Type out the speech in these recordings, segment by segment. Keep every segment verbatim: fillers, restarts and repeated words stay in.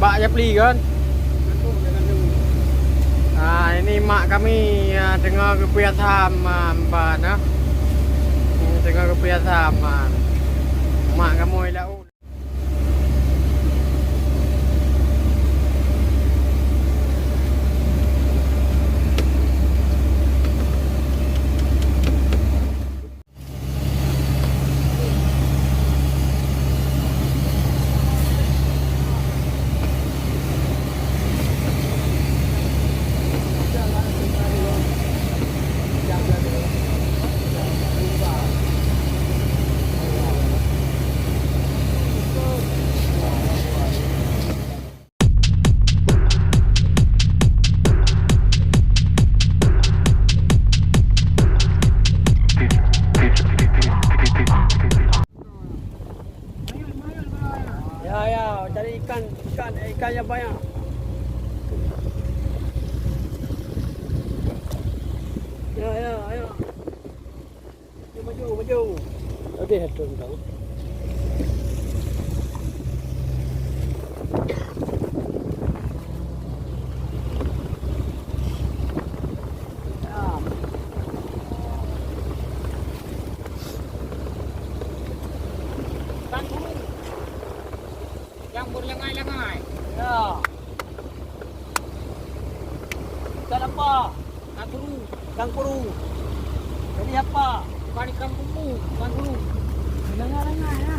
Bak Japli kan? Ah, ini mak kami, ah, teungoh geupiah tham, ah, ban, ah. Hmm, teungoh geupiah tham, ah. Mak kamoe laôt. Ya, ya, cari ikan, ikan, eh, ikan yang banyak. Ya, ya, ya. Maju, maju, maju. Oke, turun tahu. Yang berlengai-lengai. Ya. Ikan apa? Kangkuru. Kangkuru. Jadi apa? Bukan ikan kuku, kangkuru. Lengai-lengai, ya.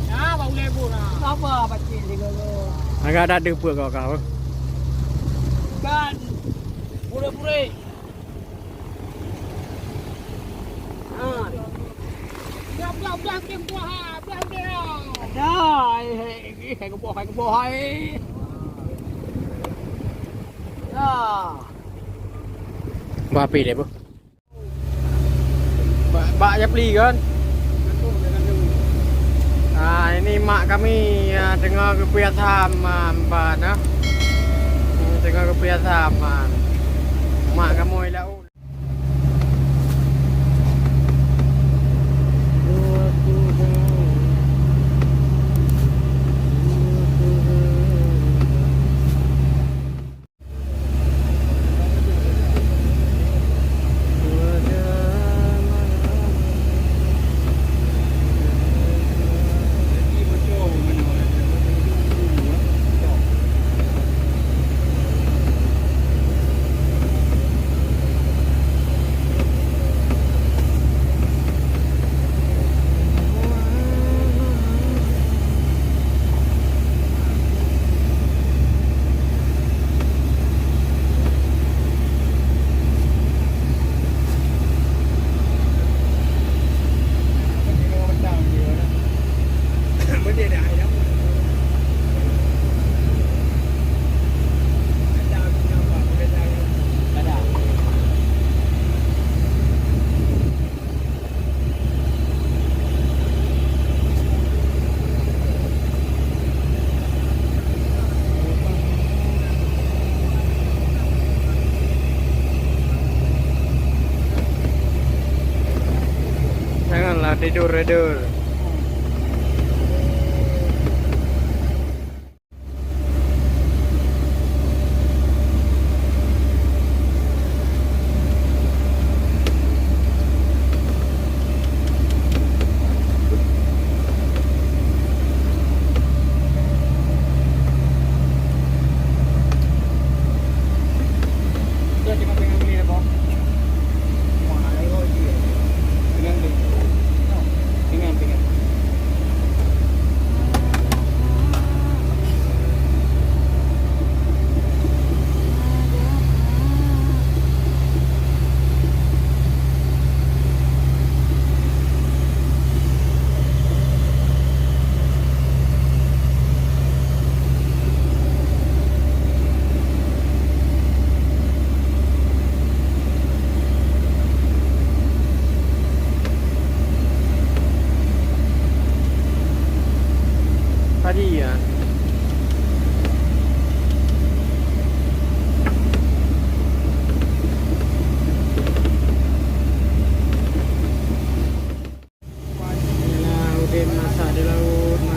Ya, bak ulèe bu, nah. Apa pacik ni, kalau? Agak ada deuh peuet kau, kau. Ikan. Puré-puré. Ha. Udah, udah, udah, udah, udah, udah, udah. Ada, hai, hai, hai, hai, geuboh, hai, geuboh, hai. Ya. Bah api deh, Bu. Bak, bak Japli kan? Ah, ini mak kami, ah, teungoh geupiah tham, ah, ban, ah. Hmm, teungoh geupiah tham, ah. Mak kamoe laôt. Janganlah tidur-tidur. Tadi ya. Inilah udeb masak di laut.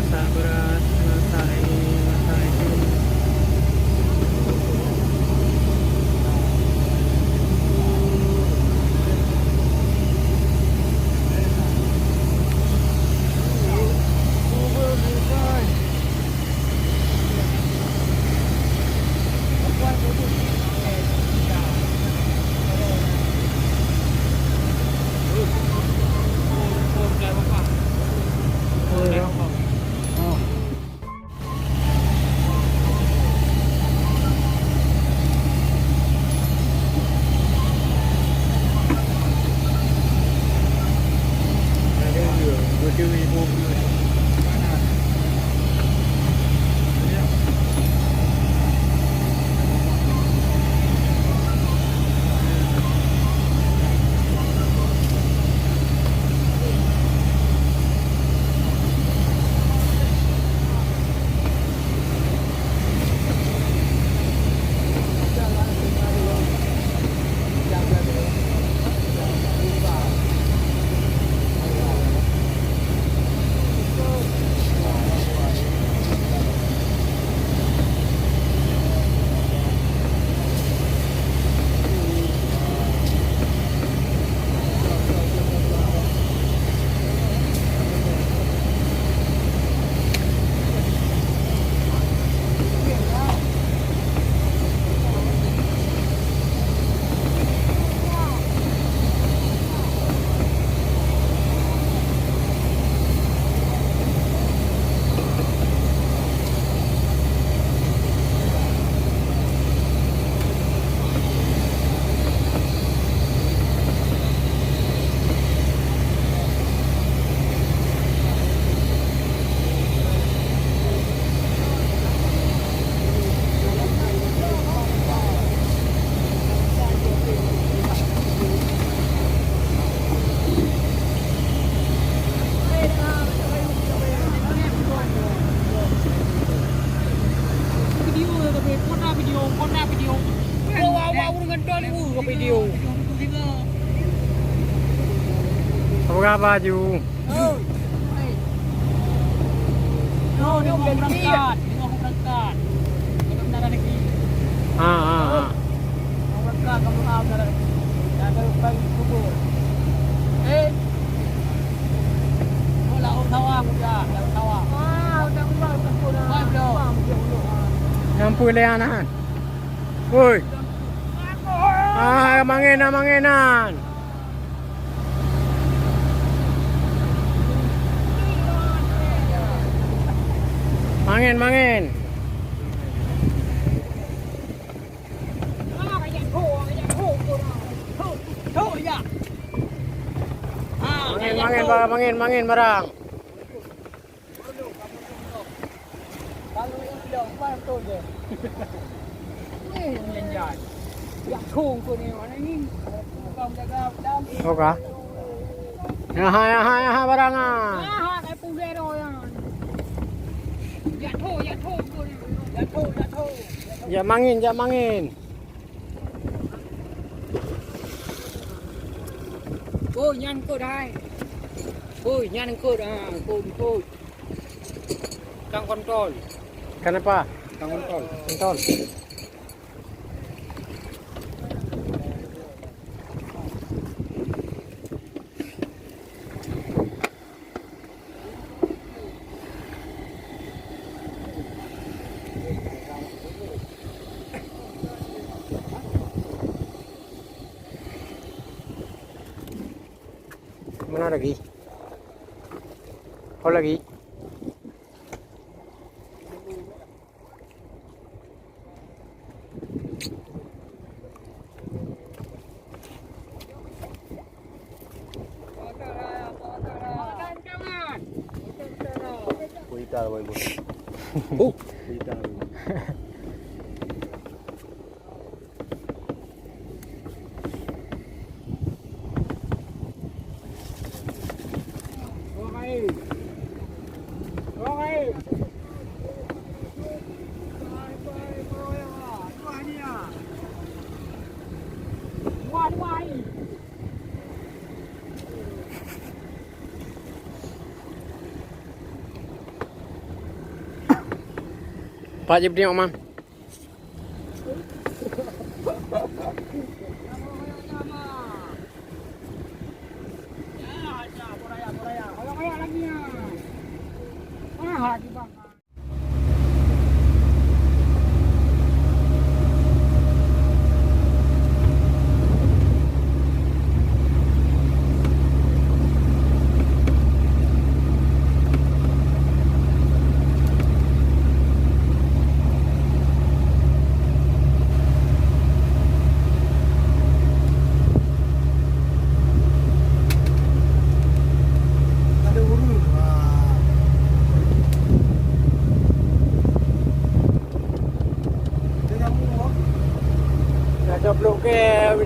Apa khabar, Ju? Oh, ni orang berangkat, ni orang berangkat. Ada bendara lagi. Ha, ha, ha. Orang berangkat, kamu tahu, bendara lagi. Dah ada bagi kubur. Eh. Oh, laut sawang udah, laut sawang. Ah, udah keluar, udah keluar. Wah, belum. Nyang peue lé anak? Woi. Ah, mangen, ah, mangen, ah. Mangen, mangen. Mangen, mangen, barang, mangen, mangen, barang. Oke. Yaha, yaha, yaha barang ah. Jak mangin, jak mangin. Oh, nyan kot hai. Oh, nyan kot, ha, kot, kot. Kang kontol. Kenapa? Kang kontol. Kontol. Mana lagi? Kau lagi? Kuita lah, Boy, Boy. Huh? Kuita lah, Boy. Pak Jibni Oma.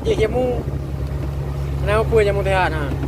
Jih jamu. Kenapa jamu sehat, ha?